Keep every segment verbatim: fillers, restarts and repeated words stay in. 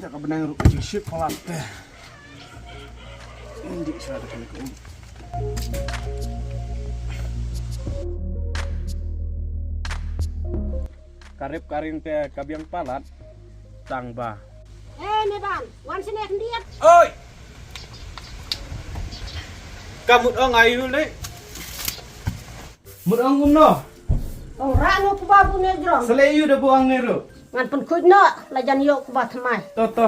Ka bneng ruh ka jingshit palat te. Ndik sha da kane ka um. Ka rep ka ring te ka biang palat tang ba. Eh, Neban, wan sini khyndiat. Oi! Ka mut ong aïu le? Mut ong kumno? Ong rah noh kuba bun ne jrong. Sa leh aïu da ba ong ne ruh? Ngan pynkhuid noh, la jan ïoh kuba thymmai. To, to.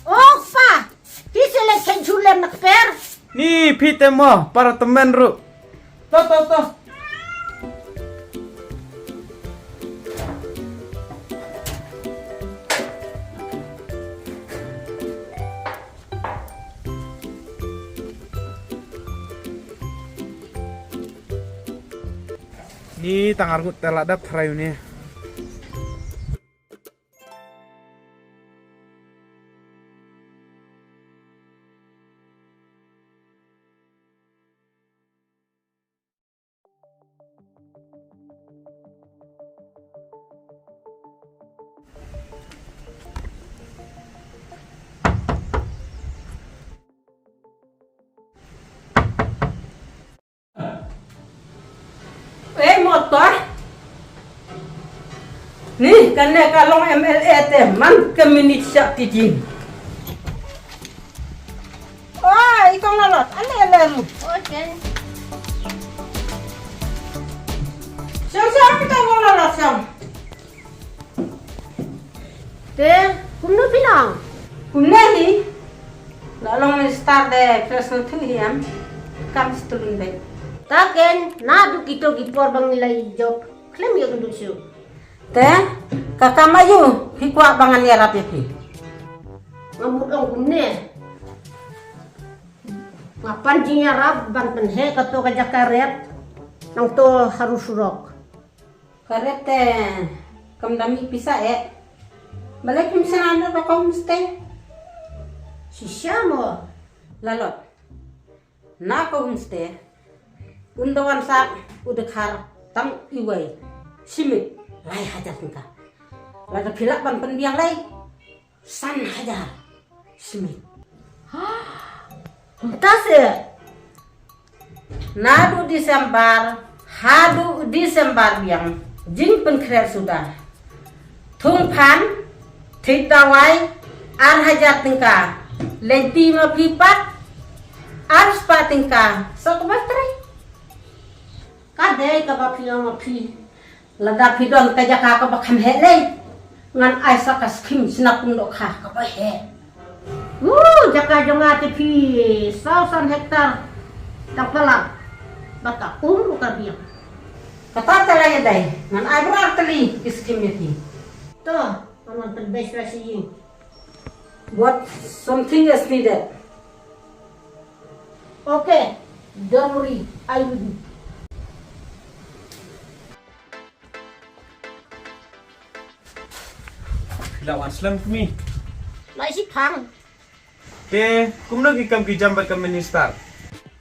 Oh, pa! Phi shu leit kheiñ shu lem na kper. Ni phi te mo, para tymmen ruh. To, to, to. Ni tang arngut te la dap thrai une. Eh, motor. Ni, kane ka long M L A te, man ka minit sha ki jin. Oh, i kong Lalot, ale, ale, lu. Okay. Siang, siang, i kong Lalot, siang. Te, kumno phi long? Kumne hi. La long minister de press na thu hi am. Kam stulun de. Ta ken, naduh kito ki por ba ngi la ïoh job. Khlem ïoh kynduh shuh. Te, ka kam aïu, phi kwah ba ngan ïarap ïa phi. Nga mut long kumne. Nga pan jingïarap ban pynheh kato ka jaka rep. Nangto haru surok. Ka rep te kam da mih pisa eh. Balei phim shna noh da ka homestay? Shisha mo. Lalot. Na ka homestay. Un da wan sa u dkhar tang iwei. Shi miet lai hajar tyngka. Lada phi lah ban pynbiang lei. San hajar. Shi miet. Mynta se. Naduh December haduh December biang, jingpynkhreh suda. Thung phan, thied dawai, ar hajar tyngka. Lynti ma phi pat, ar spah tyngka. Sa kaba trei. Ka dei kaba phi ong ma phi. Lada phi don ka jaka kaba kham heh lei, ngan ai sa ka skim shna pung dohkha kaba heh. Uh, jaka jong nga te phi saw san hektar. Tang palat. Bad ka um ruh ka biang. Kata te la ïadei, ngan ai baroh ar tylli ki skim ïa phi. To, ngan wan pynbeit shuwa sha ïing. But something is needed. Okay, don't worry, I will do. Phi la wan slem kmie? Lai shi phang. Te kumno ki kam ki jam bad ka minister?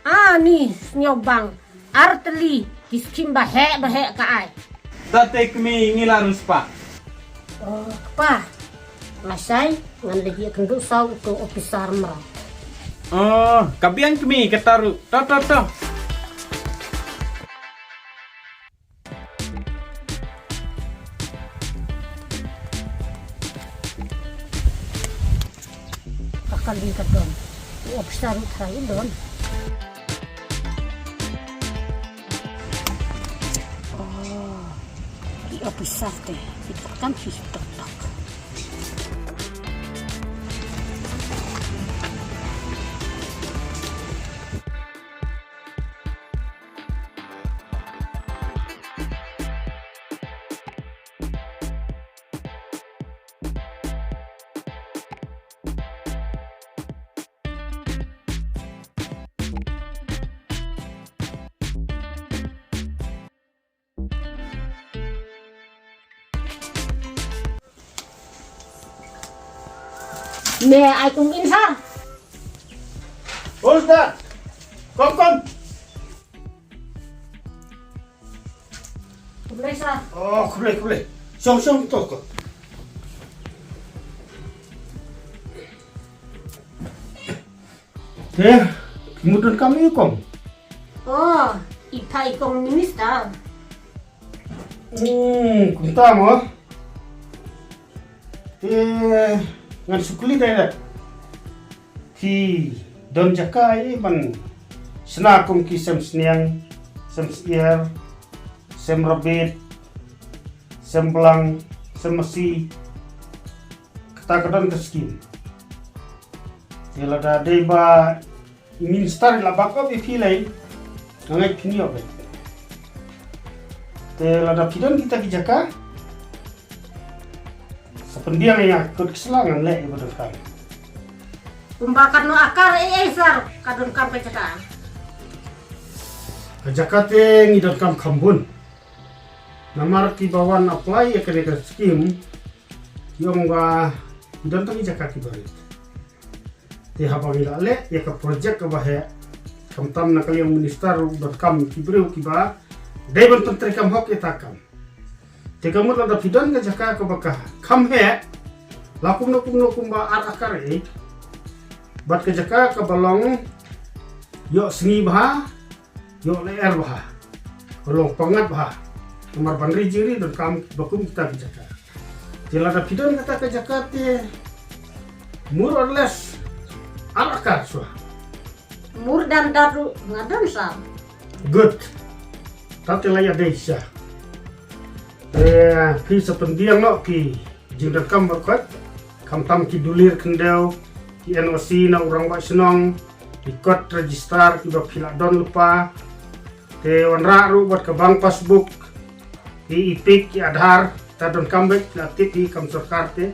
Ah, ni sngewbang. Ar tylli ki skim ba heh ba heh ka ai. Te kmie ngi la rung spah. Oh, kpa. Lashai ngan leit ïakynduh saw u officer mraw. Oh, ka biang kmie kata ruh. To, to, to. Ka kali ka don. U officer u trai u don. Oh, i officer te, i kam hi tok tok. Me ai kum in sa. Who's that? Come, come. Khublei sir. Oh, khublei, khublei. Shong, shong, to ko. Te, mut donkam ïa i kong? Oh, i phah i kong minister. Hmm, kumta mo. Te, ngan shu kylli dei da. Phi don jaka ei ban shna kum ki Sem Sniang, Sem Syiar, Sem Rabit, Sem Blang, Sem Masi. Kata ka don ka skim. Te lada dei ba i minister i la back up ïa phi lei, nga ngeit phin ïoh beit. Te lada phi don kita ki jaka, sa pynbiang ïa nga, kut ki sla ngan leh ïa ba donkam. Kumba katno akar ei ei sir ka donkam ka jaka? Ka jaka te ngi donkam kham bun. Namar kiba wan apply ïa kane ka skim, ki ong ba ki don tang ki jaka kiba rit. Te haba ngi la leh ïa ka project kaba heh, khamtam na ka liang minister ruh donkam ki briew kiba dei ban pyntreikam hok ïa kata ka kam. Te ka mut lada phi don ka jaka kaba ka kham heh, la kumno kumno kumba ar akar ei, bad ka jaka kaba long ïohsngi bha, ïoh lyer bha, ka long pyngngad bha. Namar ban ri jingri donkam ba kum kita ki jaka. Te lada phi don kata ka jaka te more or less ar akar shuwa. More than that ruh nga don sir. Good. Te la ïa dei sha. Te phi sa pynbiang noh ki jingdonkam baroh khoit, khamtam ki dulir khyndew, ki N O C na u rangbah shnong, ki kot register kiba phi la don lypa. Te wanrah ruh bad ka bank passbook, ki EPIC, ki Aadhaar, ta donkam beit, phi la tip hi kam sorkar te.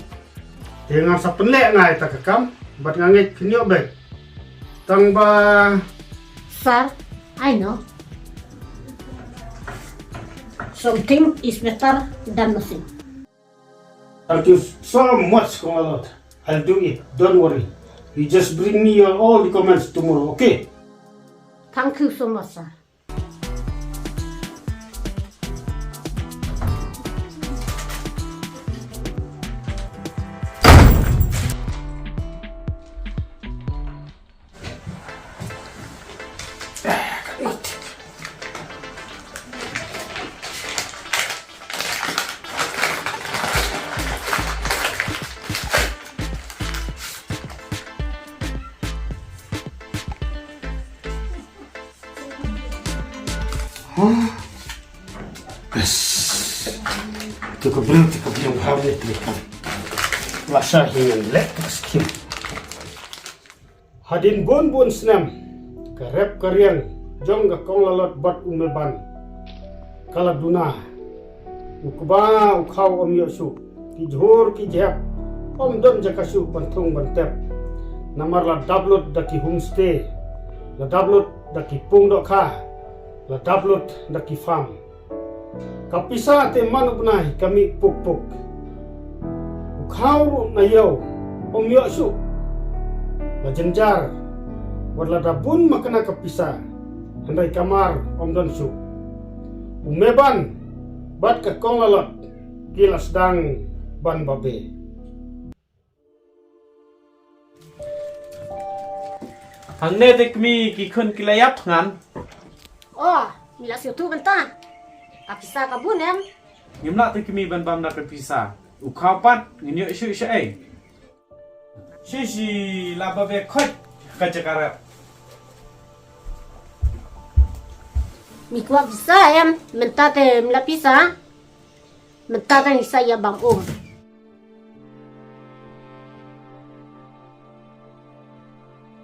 Te ngan sa pynleh nga ïa kata ka kam, bad nga ngeit phin ïoh beit. Tang ba Sir, I know. Something is better than nothing. Thank you so much, Kong Lalot. I'll do it. Don't worry. You just bring me your all documents tomorrow, okay? Thank you so much, sir. Bes. Tu ka briew, tu ka briew, ha, ni tu ka. La shah hi ngan leh tu ka skim. Hadien bun bun snem, ka rep ka riang jong ka Kong Lalot bad u Meban ka la duna. U kba u khaw ym ïoh shuh, ki jhur ki jhep ym don jaka shuh ban thung ban tep. Namar la dap lut da ki homestay, la dap lut da ki pung dohkha, la dap lut da ki farm. Ka pisa te man u bnai ka mih puk puk. U khaw ruh na ïew ym ïoh shuh. La jynjar, wat la da bun makna ka pisa, hynrei ka mar ym don shuh. U Meban bad ka Kong Lalot ki la sdang ban babe. Hangne te kmie ki khun ki la ïap thngan. Oh, mi la siew tu bynta. Ka pisa ka bun em? Ngim lah te kmie ban bam da ka pisa. U khaw pat ngin ïoh shuh shuh ei. Shi shi la ba be khot ka jaka rep. Mi kwah pisa em, mynta te mi la pisa. Mynta te ngi sa ïa bam um.